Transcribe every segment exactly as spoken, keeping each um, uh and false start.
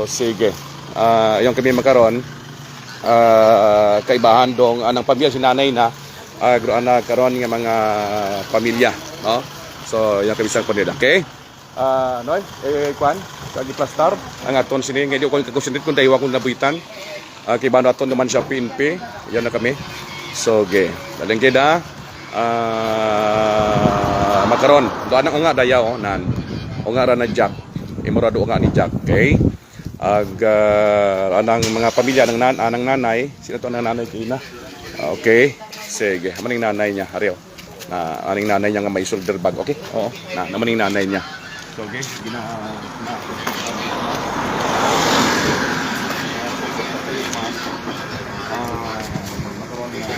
Sige. Ah, yung kami makaron, ah, kaibahan dong anang pamilya si nanay na, ah, gro-, ana karon nga mga pamilya, no? So, yung kami sa pamilya, okay? Ah, Noy, eh, kwan, sa giplastar, ang aton sini, ngayon ko kakusindit kung daywa kong nabuhitan. Ah, kay bano aton naman siya P N P, yan na kami. So, okay. Daling kida, ah, makaron, doon ang unga, dayaw, oh, nan. Unga ra na Jack. Imurado unga ni Jack, okay? Ag, ah, anang mga pamilya ng nan-, anang nanay, sino to ang nanay kay na? Okay, sige, maning nanay niya, Ariel. Na aning nanay niya nga may shoulder bag, okay? Oo, na, na maning nanay niya. So, okay, gina, na, ah, makaroon na,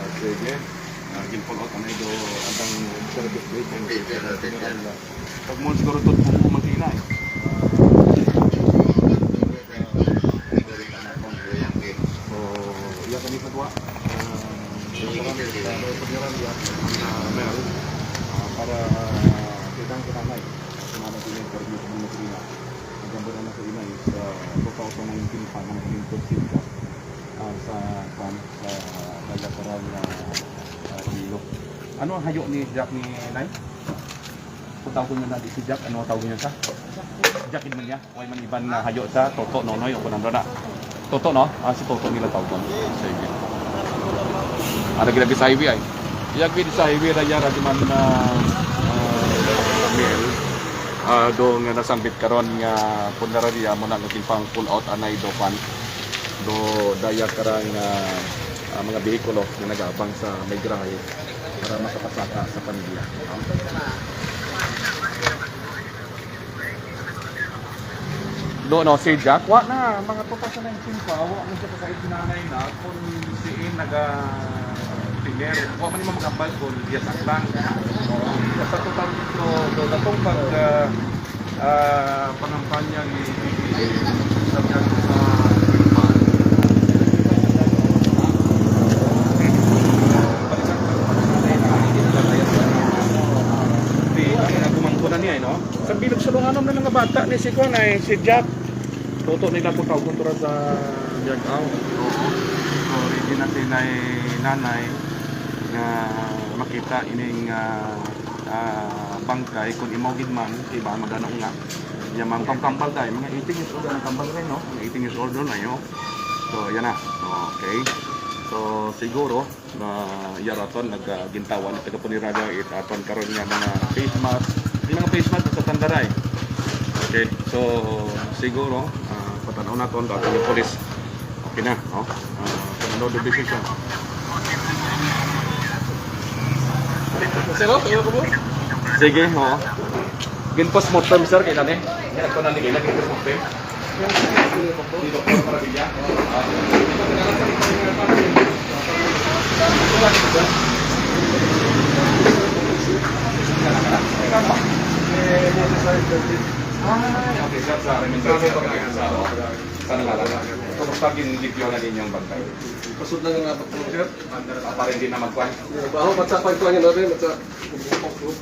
ah, sige, ah, gin-pull out ang ido, ang service dito, pag mo siguro to, kung makina eh. So, iya kami sa duwa. Ah, sa pagkakataon, ah, Mel, ah, para, ah, kita ang kinangay. Sa mga pinag-interview sa mga Pilipina. Ang ganda na sa ina is, ah, two thousand nineteen pa, mga pinag-interview ka, ah, sa, kwan, sa Lagataran na, ah, Iloilo. Ano ang hayo ni Jack ni Nay? Kung tawag niya na di si Jack, ano ang tawag niya sa? Jack man niya. Way man iban nga hayo sa Toto, Nonoy, o kunang na. Toto, no? Ah, si Toto nila tawgon. Sige. Ah, lagi-lagi sa highway ay. Yagwid sa highway ra yara di man na, ah, Mel. Ah, do nga nasambit karon nga punerarya mo na nga ginpang pull out anay do pan. Do daya karang, ah, ah, mga behikulo nga nag-aabang sa may garahe para makapasaka sa pamilya. Do, no, si Jack, wa na, mga two thousand nineteen pa, wa mo siya kasait si nanay na, kung si In naga-, tener, wa man ni magambal kung biyasak lang. Sa total dito, do, natong pag, ah, ah, pangampanya ni sa, sa Di, ang mga gumangko na niya, no? Sa bilog sa lunganom na nga bata ni si Kuan ay si Jack. Toto nila kung tawag kontra sa Jack, aw. Oo. So, ready na si nay-, nanay nga makita ining, ah, ah, bangkay kung imaw gid man, iba magano nga. Yan, mga kambal tayo, mga eighteen years old ang kambal kayo, no? Mga eighteen years old na, no? So, yan na. Okay. So, siguro, na yaraton nag, ah, gintawan, taga Puniraga, it aton karon nga mga face mask. Yung mga face mask sa tandaray. Okay, so siguro, ah, patanaw naton dato yung pulis. Okay na, no? Ah, kung ano the decision. Sir, oh, kayo ko mo? Sige, oo. Gin-postmortem, sir, kailan eh? Kaya ito na nila, gin-postmortem. Ay, okay, sir, sa amin, sir, sa amin, sir. Sa nangalan. Kumusta ginlimpyo na ninyong bangkay? Pasod lang ang apat mo, sir. Ah, para hindi na magkuhan. Baho, matsa pa yung kuhan yun, matsa.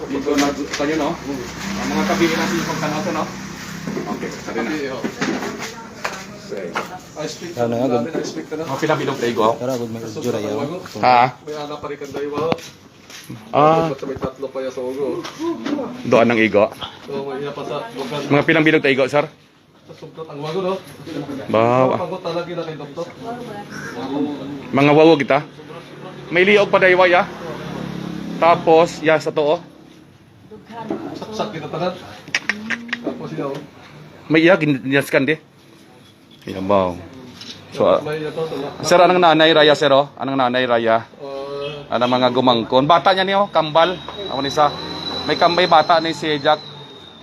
Dito na sa inyo, no? Ang mga tabi na sa pagtanaw sa, no? Okay, sabi na. Tabi, oh. Sige. Ice pick. Ano nga, good. Ice pick ka na. Mga pila bilog na igo? Tara, good, may jura yaw. Ha? May anak pa rin kang daywa. Ah. May tatlo pa yan sa ulo. Doon ang igo. So, may iya pa sa lugar. Mga pilang bilog ta igo, sir? Sa sugat ang wago, no? Bawa. Pagod talaga na kay doktor. Mga wawo kita. May liog pa daywa, ya. Tapos, ya, sa tuo. Saksak kita tanan. Tapos, yun, oh. May iya, gin-, ginaskan di. Yabaw. So, ah, may ito, ito na. Sir, anang nanay raya, sir, oh? Anang nanay raya? Uh, anang mga gumangkon? Bata niya niyo, kambal. Ako ni sa, may kambay bata ni si Jack.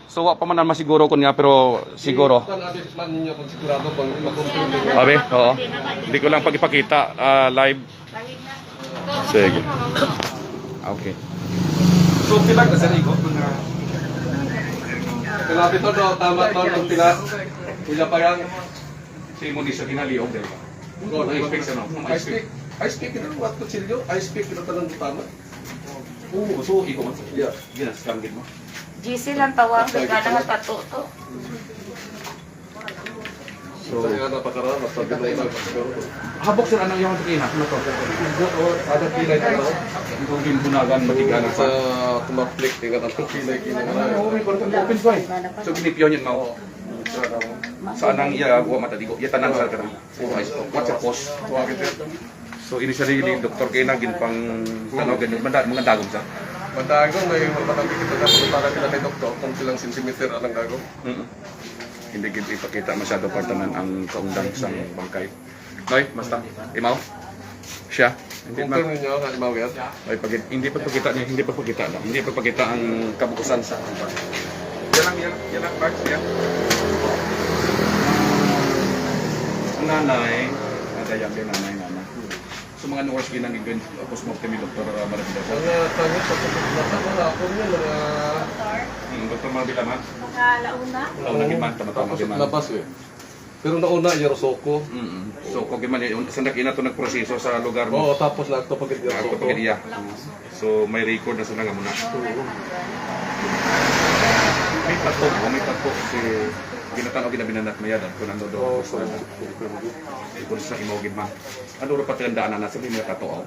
So, wa pa man na masiguro ko niya, pero siguro. Kan abi man ninyo kung sigurado kung makontrol ninyo. Abi, oo. Hindi ko lang pag-ipakita, ah, live. Sige. Okay. So, pila ka sa ligo? Mga pila bitaw daw, tama to, ang pila. Pila pa yan? Si Moniso ginaliog, di ba? Oo, ice pick, ano? Ice pick. Ice pick, ito, what kutsilyo? Ice pick, ito, tanang butama. Oo, so, ikaw, yeah. Ginaskam gid mo? G C lang tawag, gana nga tato to. So, habok, sir, anong iyang sakina? Ano to? Ada pilay ka to? Ito yung bunagan, matiganan sa tumaplik, tingnan ang pilay, tingnan ang open ko eh. So, ginipiyon yun, mao. Sa anang iya, wa matadigo. Iya tanan sa kanang. Puro ice. What's your post? So, initially, ni Doktor Kena, ginpang tanaw, ganyan. Manda-, mga dagom, sir. Madagom, may mga nakikita na punta na sila kay doktor kung pilang sentimeter ang dagom. Mm. Hindi gid ipakita masyado pa tanan ang kaundang sang bangkay. Noy, basta, imaw? Siya? Hindi man. Confirm ninyo nga imaw yan? Ay, pag, hindi pagpakita niya, hindi pagpakita na. Hindi pagpakita ang kabukusan sa, yan lang, yan, yan lang, Mark, yan. Ang nanay, nadayan din nanay, nanay. So, mga anong oras ginang event, uh, postmortem ni Doktor Maravilla? Mga tangis sa pagkakita, mga ako niya, mga Hmm, Doktor Maravilla, man? Mga launa. Launa, Oo. Gid man, tama-tama, Tapos gid man. Labas, eh. Pero nauna, iya, Rosoko. Mm-mm. So, kung gid man, eh, sa nag-ina to nagproseso sa lugar mo? Oo, tapos na ito pag Ako Rosoko. pag iya. So, may record na sila nga muna. Oo. May tato, oh, may tato si ginatan o ginabinan at mayad, kung ano daw, Oo, kung ano. Kung sa imaw gid man. Ano ra patandaan na nasa mga tato, oh?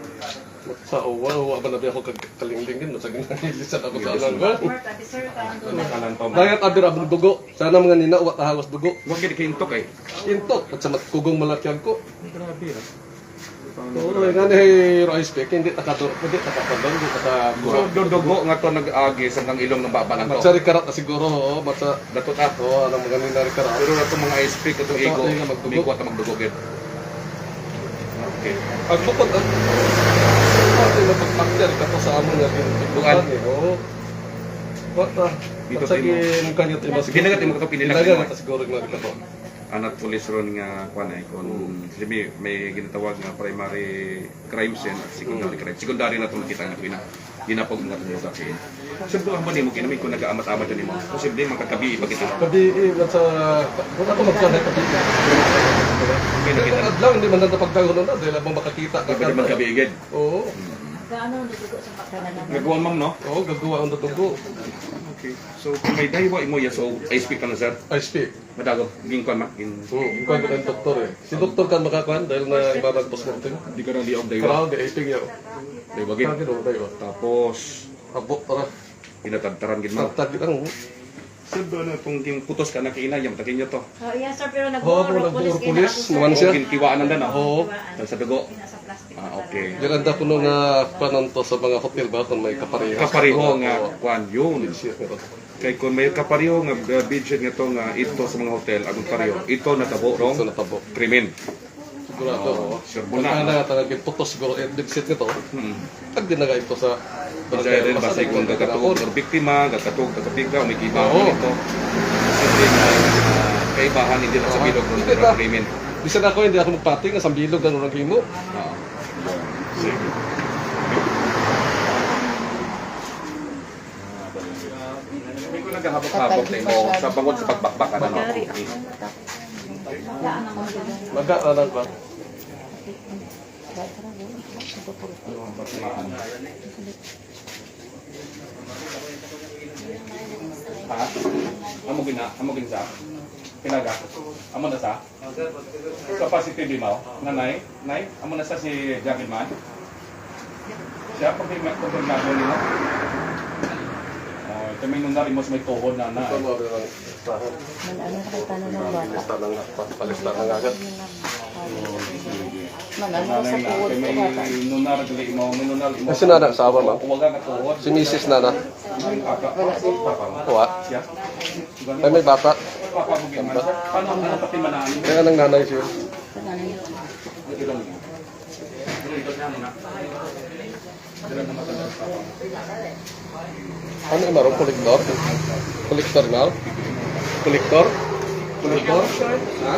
Sa uwa, uwa ba na di ako kag-, kalingling din, sa ginahilisan ako sa Yes, alang ma'am. ko. Ano ka lang to, ma'am? Dayat abir abong dugo. Sana mga nina, uwa tahawas dugo. Huwag gid kaintok eh. Intok, at sa mat-, kugong malakyag ko. Grabe, ah. Oo, nga ni Rice Peak, hindi takado-, hindi takapandon, hindi taka- So, dudugo nga to nag-agi sa nang ilong ng baba lang to. Matsari karat na siguro, oo, matsa- Dato ta. Oo, anong mga nina rin karat. Pero itong mga ice pick, itong Ito, igo, hindi nga magdugo. May kuwat na magdugo, gid. Okay. Ang bukod, ah, pati na pagpakter ka pa sa amon nga gin-, Bukan. gin-, eh, oo. What, ah, Dito at sa tayo mo. gin-, kanya tayo mas Ginagat mo ito, pinila Ginagat mo. ito siguro yung mga ito. Anat police ron nga, kwan eh, kung Hmm. sabi, may ginatawag nga primary crime scene at secondary Hmm. crime. Secondary na itong nakita nga pina-, ginapag mga tumuta siya. Siyempre, ang manimo, kinamig kung nag-aamat-amat yun mo. Posible, magkakabi, ipakita. Kabi, eh, nasa, wala ko magkuhan na kabi. Hindi Ito nakita. adlaw, hindi man nang napagtagunan na, dahil abang makakita ka Pwede man ka. kabi, igid. Oo. Gaano ang dudugo sa pagkanan? Gagawa, ma'am, no? Oo, gagawa ang dudugo. Okay. So, kung may daywa, imo, yes, so, I speak ka na, sir? I speak. Madagom, gin kuwan, ma-, gin- Oo, gin kuwan ko ng doktor eh. Si doktor ka makakuan dahil na iba nagpasmortem. Di ka nang liog, daywa. Karaw, di ay tingyo. Daywa, gid. Karaw, gid, oh, daywa. Tapos, Abo, tara. Pinatagtaran, gid, ma. Tagtag lang, oh. Sir, doon na itong gin-, putos ka na kaina, yung takin niyo to. Oh, yes, sir, pero Oo, nagbuo-uro kung pulis, nagbuo-uro kaya pulis, nakatusok. naman siya. Oh, gin-, kiwaan na na, oh. Oo. Sa dugo? Pinasaplastic Ah, okay. Maganda kuno nga kuanon to sa mga hotel ba kung may kapareho. Kapareho nga Oo. kuan yun. Yes, yes, meron. Kay kung may kapareho nga, uh, bedsheet nga to nga ito sa mga hotel, ang pareho, ito natabo rong Ito natabo. krimen. Sigurado, Oo, oo. sure mo na, Ang no? ana nga taga ginputos siguro, eh, bedsheet nito. Hmm. Tag din na ito sa Kung barangay. sa rin, Basta basi kung nagkakita gagatuog ako. or biktima, gagatuog, gagapika, o may kibahan Oo. nito. Posible nga, ah, kaibahan, hindi lang sa Oo. bilog, Hindi kundi ta. krimen. Bisan ako, hindi ako magpati nga sa bilog, ganun ang himo. Oo. Sige. Hindi ko naghahabok-habok na imo sa bangod sa pagbakbak, ano, no? Magari. Maga, ano ba? Ha? Amo gina, amo gin sa? Pinaga? Amo na sa? Sa positive mo? Nanay? Nay? Amo na sa si Javid man? Siya, pag may, pag may nabo nila? Oh, ito may nunari mo sa may tuhod na na. Ito mo, ito lang. Man, ano sa kay tanan ng bata? Palista lang, pa-, palista lang agad. Man, ano sa Nanay na, tuhod kay ko may bata? nunar, dili mo, may nunar, imo. Kasi na, nagsawa, ma'am. Uwaga ka tuhod. Si misis na na. Wala. Siya? Ay, may bata. Papa mo, ginawa. Paano ang mga pati manaan? Kaya nang nanay siya. Ang ilang mo. Ano yung marong kolektor? Kolektor na? Kolektor? Kolektor? Ha?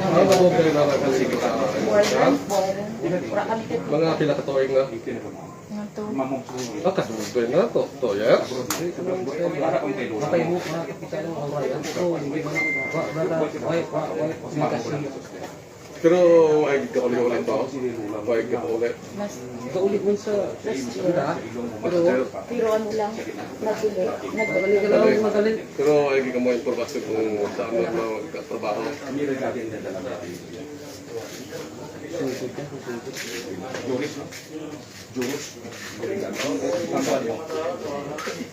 Ano ba kayo na nagkasipit? Ha? Mga pila ka tuig na? Ah, kadugay na to. To, yes? Pero ay gid ka ulit lang ba? Ay gid ka ulit. Mas Kauli man sa last year. Pero, pero ano lang, nag-uli. Nag-uli ka lang, magaling. Pero ay gid ka mo impormasyon kung saan mo magkatrabaho. Juris, no? Juros.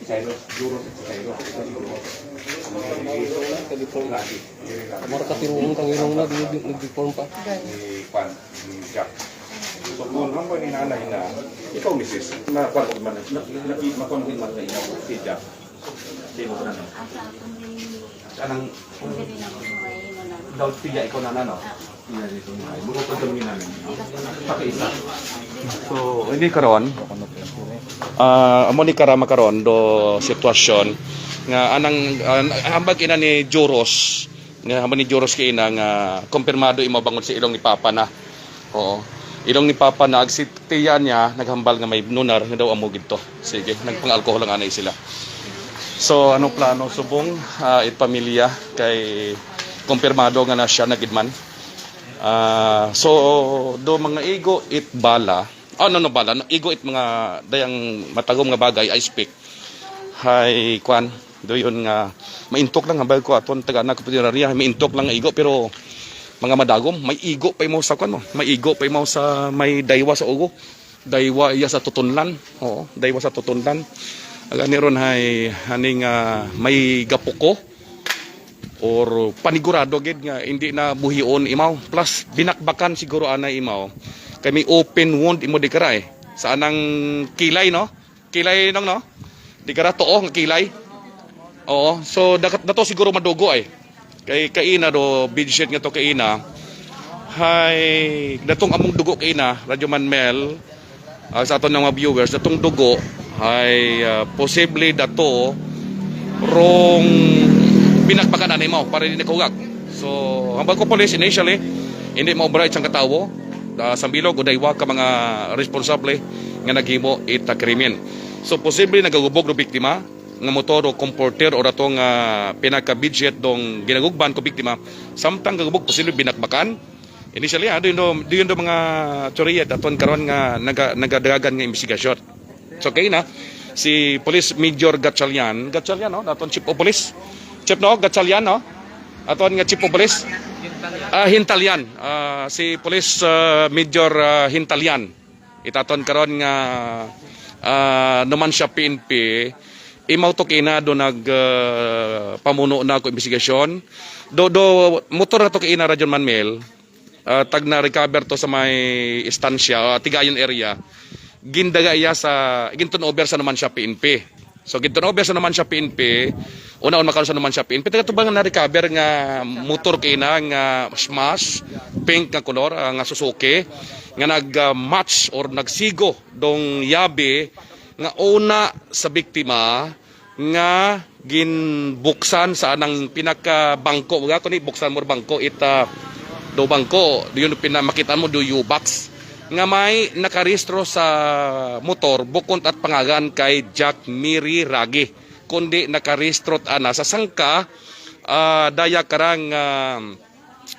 Cyrus. Juros at si Cyrus. Mura ka tinuong kang ilong na, di, di, nag-deform pa. Ni Juan, ni Jack. So, kung hambal ni nanay na, ikaw, misis, na, kuwan ko man, na, na, na, makuha mo man na ikaw, si Jack. Sino ka na? Asa ako ni Kanang Hindi rin ako may ano lang. Daw tiya ikaw na, ano? Iya, dito mo. Ay, buko pa dumi namin. Pakaisa. So, hindi karon. Ah, amo ni karama karon do sitwasyon nga anang, ah, hambag ina ni Juros, nga hambag ni Juros kay ina nga kumpirmado imo bangod sa ilong ni Papa na. Oo. Ilong ni Papa na ag si tiya niya naghambal nga may nunar nga daw amo gid to. Sige, nagpang-alcohol lang anay sila. So, ano plano subong, ah, it pamilya kay kumpirmado nga na siya na gid man. Ah, so, do mga igo it bala. Oh, no, no, bala. No, igo it mga dayang matagom nga bagay, I speak. Hay, kwan. Do yun nga, maintok lang, hambal ko aton taga na kapunerarya, maintok lang nga igo, pero mga madagom, may igo pa imo sa kwan mo. May igo pa imo sa may daywa sa ugo. Daywa iya sa tutunlan. Oo, daywa sa tutunlan. Agani ron hay, haning, ah, may gapuko or panigurado gid nga hindi na buhion imaw. Plus, binakbakan siguro anay imaw. Kay may open wound imo di kara eh. Sa anang kilay, no? Kilay nang, no? Di kara tuo nga kilay. Oo. So, dakat na to siguro madugo ay. Kay kaina do, bedsheet nga to kaina. Hay, datong among dugo kaina, Radyo Man Mel, ah, sa aton nga mga viewers, datong dugo, hay, ah, posible dato rong binakbakan anay mo para di nakahugak. So, hambal ko, police, initially, hindi maobra isang katawo, ah, sa bilog o daywa ka mga responsable nga naghimo ita krimen. So, posible nagagubog do biktima nga motor o comforter o ratong, ah, pinaka-bedsheet dong ginagugban ko biktima, samtang gagubog posible binakbakan. Initially, ah, do yun do, do yun do mga teorya daton karon nga naga-, nagadagagan nga investigasyon. So, kay na, si Police Major Gatchalian, Gatchalian, no? Daton Chief of Police. Chief, no? Gatchalian, no? Aton nga Chief of Police. Ah, Hintalian. Ah, si Police, ah, Major, ah, Hintalian. Itaton karon nga, ah, naman siya P N P. Imaw to kina do nag, ah, pamuno na ko investigasyon. Do, do, motor na to kina Radyo Man Mel. Ah, tag na-recover to sa may istansya, ah, Tigayon area. Gindaga iya sa, ginturnover sa naman siya P N P. So, ginturnover sa naman siya P N P, una-una makaroon sa naman siya P N P. Taga tubang na-recover nga motor kina nga smash, pink nga kolor, ah, nga Suzuki, nga nag, ah, match or nagsigo dong yabi nga una sa biktima nga ginbuksan sa anang pinakabangko. Mga kuni, buksan mo bangko, ita do bangko, do yun pinamakita mo, do U-box. Nga may nakarehistro sa motor, bukon at pangalan kay Jack Miri Ragi, kundi nakarehistro ana sa sangka, ah, daya karang, ah,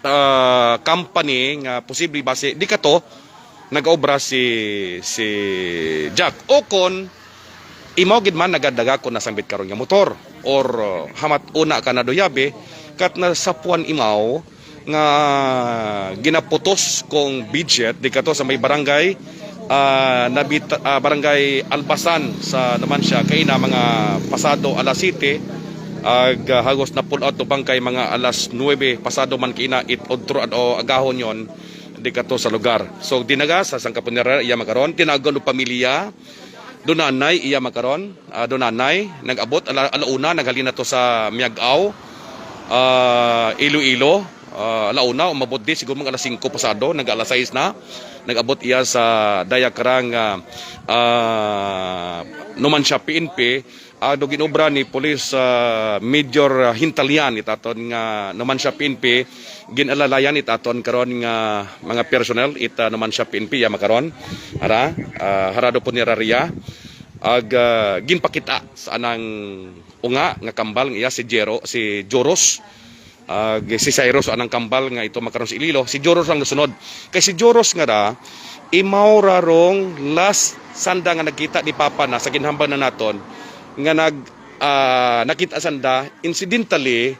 ah, company nga posible basi di kato nag-obra si, si Jack. O kon imaw gid man nagadaga ko nasambit karon nga motor or, uh, hamat una ka na do yabi, kat nasapuan imaw nga ginaputos kong budget di kato sa may barangay, ah, Nabita-, ah, barangay Albasan sa naman siya kay na mga pasado alas siyete, ag, ah, hagos na pull out tubang kay mga alas nuebe pasado man kina it otro ad-, o agahon yon di kato sa lugar. So, dinaga sa sangka punerarya iya makaron, tinagon og pamilya, dunanay iya makaron, ah, dunanay, nag-abot, ala, alauna, naghalin na to sa Miag-aw, ah, Iloilo, ah, alauna, umabot di, siguro mga alas singko pasado, nag alas sais na, nag-abot iya sa Dayakrang, ah, ah, Numancia P N P, ah, do ginobra ni Police, ah, Major Hintalian, itaton nga Numancia P N P, ginalalayan itaton karon nga mga personnel, ita Numancia P N P, iya makaron, ara, ah, harado po ni Raria, ag, ah, ginpakita sa anang unga nga kambal nga iya si Jero, si Joros, ah, si Cyrus anang kambal nga ito makaron si Iloilo, si Joros ang nasunod. Kay si Joros nga ra, imaw ra rong last sanda nga nagkita ni Papa na sa ginhambal na naton nga nag ah, nakita sanda incidentally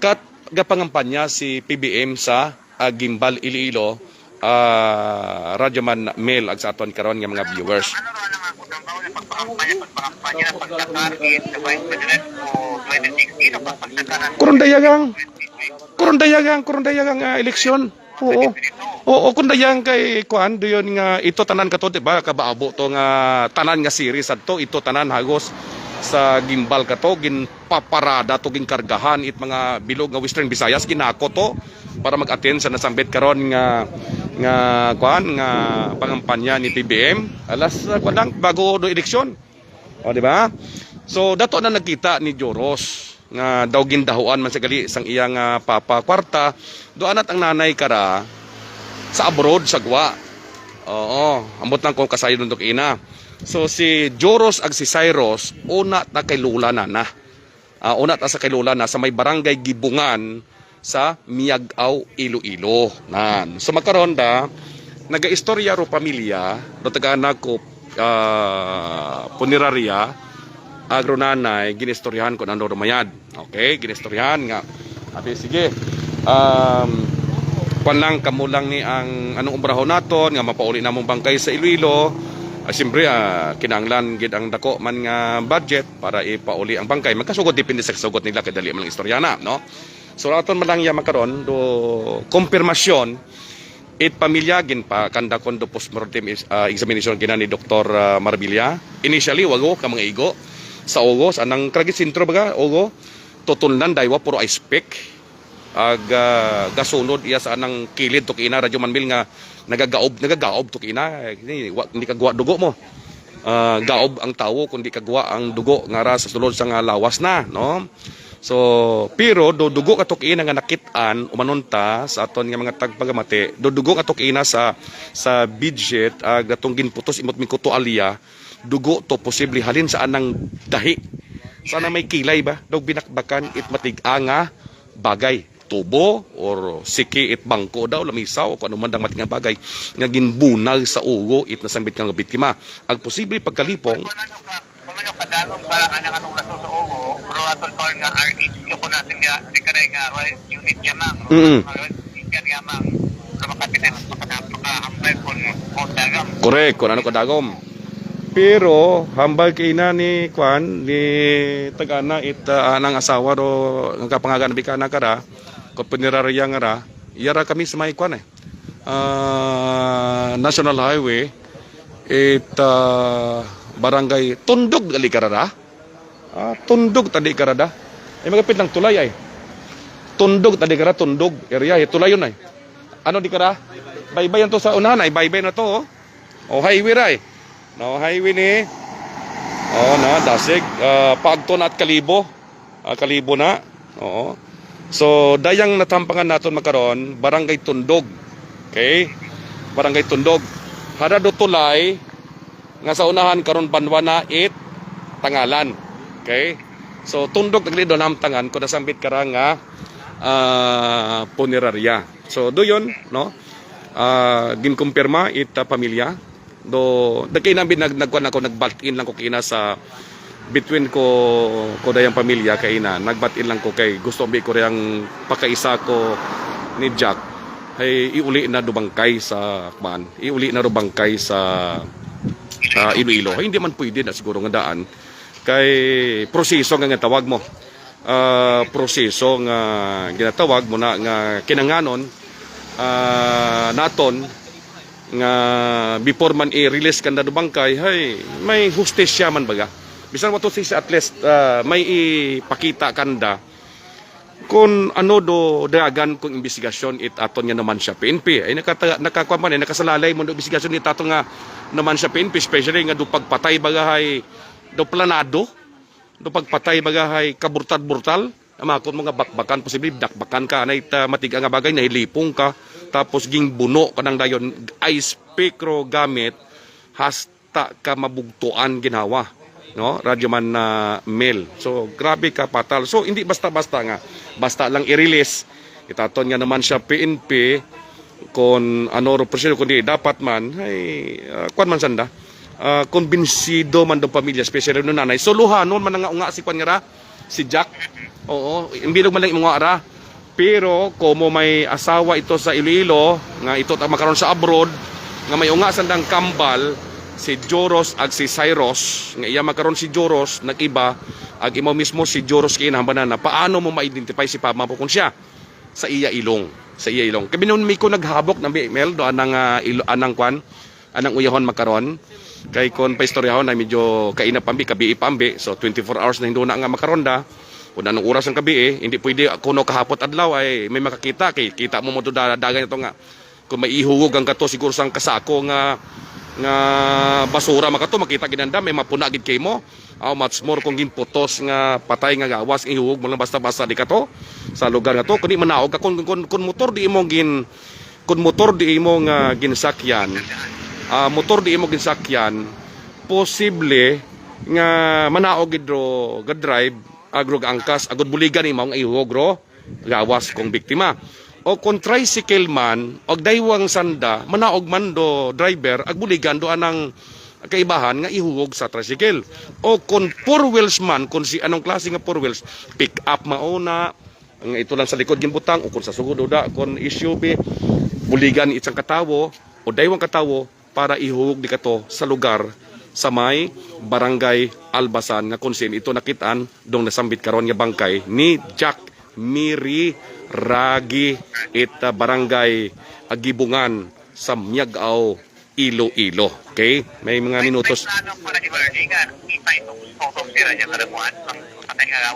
kat gapangampanya si P B M sa ah, Gimbal Iloilo, ah, Radyoman Mel, ag sa aton karon nga mga viewers. Ano ra na nga kung ang baon ang pagpakampanya, pagpakampanya, pagka-target sa Vice President o twenty sixteen o pagpagtatanan? Kurundayagang, kurundayagang, kurundayagang ah, eleksyon. Oo. Oo, kung dayang kay kuan, do yun nga ito tanan kato, di ba? Kabaabo to nga tanan nga series adto, ito tanan hagos sa Gimbal kato, ginpaparada to, ginkargahan it mga bilog nga Western Visayas, ginako to para mag-attend sa nasambit karon nga nga kuan nga pangampanya ni P B M. Alas uh, kuan lang bago do eleksyon. O di ba? So dato na nagkita ni Joros nga daw gindahuan man sa gali sang iyang ah, papa kwarta, do anat ang nanay kara sa abroad sa gwa. Oo, ambot lang kung kasayod nito ina. So si Joros ag si Cyrus una ta kay Lola na na. Ah, una ta sa kay Lola na sa may barangay Gibungan sa Miag-aw, Iloilo. Nan. So makaron da nagaistorya ro pamilya, do taga-anak ko ah, punerarya, agro nanay, ginistoryahan ko na rumayad. Okay, ginistoryahan nga. Abi, sige. Um, kwan lang, kamo lang ni ang anong umbrahon naton nga mapauli namong bangkay sa Iloilo. Ah, siyempre, ah, kinahanglan gid ang dako man nga budget para ipauli ang bangkay. Magkasugod, depende sa sugot nila, kay dali man lang istorya na, no? So, aton man lang yaman karon do kumpirmasyon it pamilya ginpakandakon do postmortem is- ah, examination gina ni Doktor ah, Marbilla. Initially, wago ka mga igo sa ulo, sa anang kragit sentro baga, ulo, tutulnan daywa puro ice pick. Ag ah, gasunod iya sa anang kilid to kina Radyo Manmil nga nagagaob, nagagaob to kina. Ni, wa, hindi kagwa dugo mo. Ah, gaob ang tawo kundi kagwa ang dugo nga ra sa sulod sa nga lawas na, no? So, pero do dugo ka to kina nga nakit-an umanon ta sa aton nga mga tagpagamati, do dugo ka to kina sa sa budget ag natong ginputos imot mingkuto alya, dugo to posible halin sa anang dahi. Sana may kilay ba? Daw binakbakan it matig-a nga bagay. Tubo or siki it bangko daw, lamisa o kung ano man dang matig-a nga bagay nga ginbunag sa ulo it nasambit nga biktima. Ang posible pagkalipong Kung ano kadalom para ka nang anong laso sa ulo, pero aton pa nga R H ko po natin nga, di ka rin nga, well, unit yamang, Mm. Unit yamang, pero makapit na, makapit na, makahambal po mo, o dagam. Correct, kung ano kadagom. Pero hambal kay ina ni kwan ni tagana it ah, anang asawa do nagkapangaga na bikana kara ko punerarya nga ra, yara kami sa may kwan eh. Ah, National Highway it ah, barangay Tundog gali karara. Ah, Tundog tadi karada. Ay magapit lang tulay ay. Tundog tadi kara Tundog area eh, tulayon ay. Ano di kara? Baybay to sa unahan ay baybay na to oh. O highway ra eh. No, highway ni. Oh, na dasig ah, paagto na at Kalibo. Ah, Kalibo na. Oo. So dayang natampangan naton makaron, Barangay Tundog. Okay? Barangay Tundog. Hada do tulay nga sa unahan karon banwa na it Tangalan. Okay? So Tundog tagli do namtangan ko nasambit kara nga ah, punerarya. So do yun, no? Ah, ginkumpirma it ah, pamilya do nagkainambi nag nagkuan ako nagbaltin lang ko kina sa between ko ko dayang pamilya kaina nagbatin lang ko kay gusto mi ko riyang pakaisa ko ni Jack ay iuli na do bangkay sa kwan iuli na do bangkay sa ah, Iloilo ay hindi man pwede na siguro nga daan kay proseso nga nga tawag mo ah, proseso nga ginatawag mo na nga kinanganon ah, naton nga before man i-release kanda do bangkay hay may hustisya man baga bisan wato si at least ah, may ipakita kanda kung ano do dagan kung investigasyon it aton nga naman siya P N P ay nakata, nakakuha man eh, nakasalalay mo do investigasyon it aton nga naman siya P N P especially nga do pagpatay baga hay do planado do pagpatay baga hay kaburtal-burtal ang mga mga bakbakan posible dakbakan ka anay ta, matiga nga bagay nahilipong ka tapos gingbuno ka nang dayon ice pick ro gamit hasta ka mabugtuan ginhawa no radyo man na mil so grabe ka patal so hindi basta-basta nga basta lang i-release. Itaton nga naman siya P N P, kung ano ro proseso, kundi dapat man, ay, ah, kwan man sanda. Ah, kumbinsido man daw pamilya, especially no nanay. So, luhanon man nga unga si kwan nga ra, si Jack. Oo, imbilog man lang imunga ra. Pero, como may asawa ito sa Iloilo, nga ito ta makaron sa abroad, nga may unga sandang kambal, si Joros ag si Cyrus, nga iya makaron si Joros, nag-iba, ag imo mismo si Joros kay nahambanan na, paano mo ma-identify si papa mo kung siya sa iya ilong, sa iya ilong? Kami nun, mi ko naghabok na, Mel, do anang, ah, ilo-, anang kwan, anang uyahon makaron. Kay kon paistoryahon na medyo kainap pambi, kabii pambi. So, twenty-four hours na hinduna nga makaron da. Kung anong oras ang kabii, hindi pwede kuno kahapot adlaw ay may makakita. Kay kita mo mo da-, dagan ito nga. Kung may ihugog ang kato, siguro sang kasako nga, nga basura makato, makita ginanda, may mapuna gid kay mo. Aw, much more kung ginputos nga patay nga gawas, ihugog mo lang basta-basta di kato sa lugar nga to. Kundi manaog ka, kung, kung, kung motor di imo gin-, kung motor di imo nga ginsakyan, ah, motor di imo ginsakyan, posible nga manaog gid ro ga-drive, agro angkas, agud buligan imo nga ihugog ro gawas kung biktima. O kung tricycle man, og daywang sanda, manaog man do driver, ag buligan do anang kaibahan nga ihugog sa tricycle. O kung four wheels man, kung si anong klase nga four wheels, pick up mauna, nga ito lang sa likod ginbutang, o kung sa sugod, uda, kung S U V, buligan isang katawo, o daywang katawo, para ihugog di kato sa lugar sa may Barangay Albasan, nga kung sin ito nakitaan dong nasambit karon nga bangkay ni Jack Miri Ragi, it, ah, Barangay Agibungan sa Miag-ao, Iloilo. Okay? May mga minutos.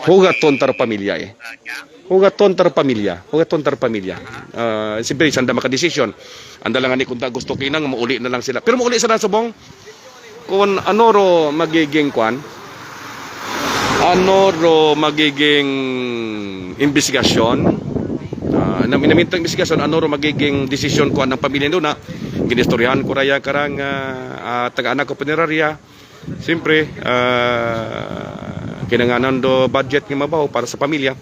Hugaton tar pamilya eh. Hugaton tar pamilya. Hugaton tar pamilya. Ah, siyempre, sanda makadesisyon. Anda lang ani kung ta gusto kinang mauli na lang sila. Pero mauli sila subong. Kung ano ro magiging kwan? Ano ro magiging investigasyon? Ah, na, minamintang investigasyon, ano ro magiging desisyon ko ng pamilya doon na ginistoryahan ko raya karang, ah, ah, taga-anak ko punerarya. Siyempre, ah, kinanganan do budget nga mabaw para sa pamilya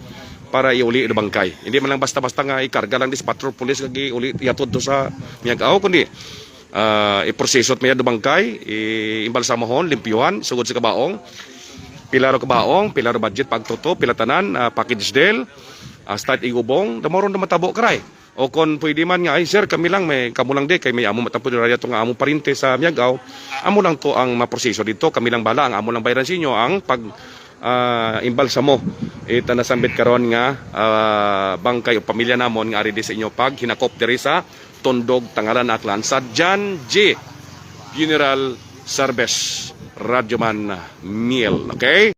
para iuli do bangkay. Hindi man lang basta-basta nga ikarga lang di sa patrol police nga giuli ihatod to sa Miag-ao, kundi, ah, iproseso at mayad do bangkay, i-, imbalsamahon, limpyuhan, sugod sa kabaong. Pila ro kabaong, pila ro budget, pagtuto, pila tanan, ah, package deal, ah, start igubong, damo ron na matabo karay. O kon pwede man nga, "Ay, sir, kami lang, may, kamo lang di, kay may amo matang punerarya to nga among parente sa Miag-ao, amo lang to ang maproseso dito, kami lang bala, ang amo lang bayaran sa inyo, ang pag, ah, imbalsamo." Ita nasambit karon nga, ah, bangkay o pamilya namon nga ari di sa inyo pag hinakop diri sa Tondog, Tangalan, Aklan, sa John G Funeral Service, Radyoman Miel. Okay?